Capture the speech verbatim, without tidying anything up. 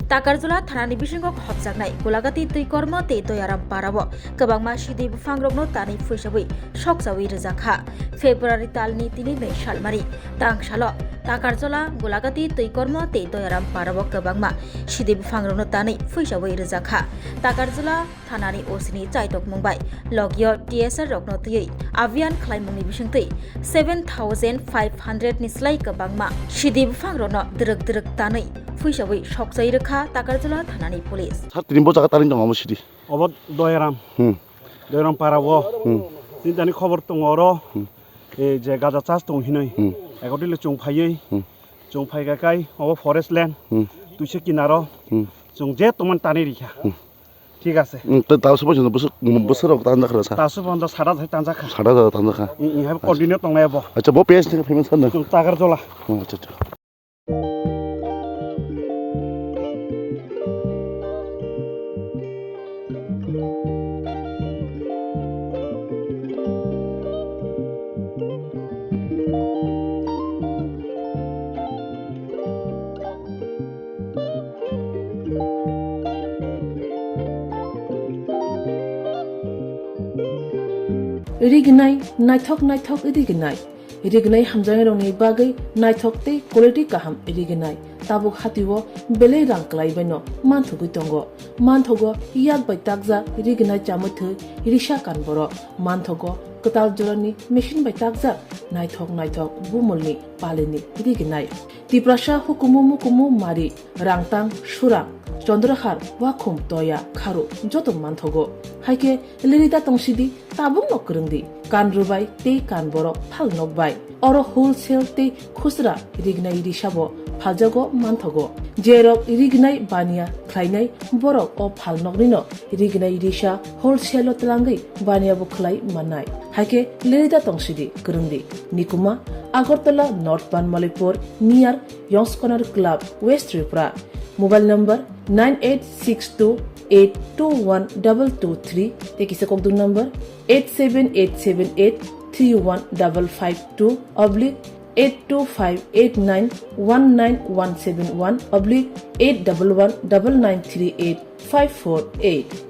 Takarjala thanani bisingo hopjaknai Golagati Twikormo tei Doyaram parao kwbangma sidi buphangrokno tanwi phuisawi sokjawi rwjakha. February talni tini nwi salmari tangsalo Takarjala, Golagati Twikormo tei Doyaram parao kwbangma sidi buphangrokno tanwi phuisawi rwjakha. Takarjala thanani O C ni chaitokmung bai logio T S R rokno twiwi abhiyan khlaimungni bisingtwi seven thousand five hundred ni slai kwbangma sidi buphangrokno dwrwk dwrwk tanwi phuisawi sokjai rwkha Takarjala thanani police. Sir, tini bo jaga tani tongo omo sidi? Obo Doyaram. Hmm. Doyaram para o. Hmm. Tini tani khobor tongo oro. Hmm. E je gaja chas tong hinoi. Hmm. Egodile chung phaiwi. Hmm. Chung phai kai kai obo forest land. Hmm. Tuise kinaro. Hmm. Chung je tongmani tani rikha. Hmm. Thik ase. Hmm, ta-, ta subo jeno bwswk, bwswk rok tanja khra sa. Ta subo jeno sada jai tanja kha. Sada jai tanja kha. Hmm, hmm, hai. Acha. Continue tongnai bo. Acha, bo P S ni famous kan na? Chung Takarjala. Hmm, acha, acha. Rignai, naithok naithok rignai. Rignai hamjaknairokni bagwi naithok tei quality kaham rignai. Tabuk hatio belai rang kwlaibaino manthogwi tongo. Manthogo yak bai takjak rignai chamwi thwi risa kan borok. Manthogo kwtal jorani machine bai takjak naithok naithok bumulni palini rignai. Tiprasa hukumu mukumu mari, rangtang, surang, chondrahar, wakhum, toya, kharu joto manthogo. Haikhe lirida tongsidi, tabukno kwrwngdi, kan rwbai tei kan borok phalnok bai. Oro wholesale tei khusra rignai risabo phaljago manthogo. Jerok rignai baniya khlainai borok o phalnoknino rignai risa wholesale o twlangwi baniya bo khlai mannai. Haikhe lirida tongsidi kwrwngdi. Nikuma, Agartala North Banmalipur near Yongs Corner Club, West Tripura. Mobile number nine eight six two eight two one double two three tei kisa kokdung number eight seven eight seven eight three one double five two oblique eight two five eight nine one nine one seven one oblique eight double one double nine three eight five four eight.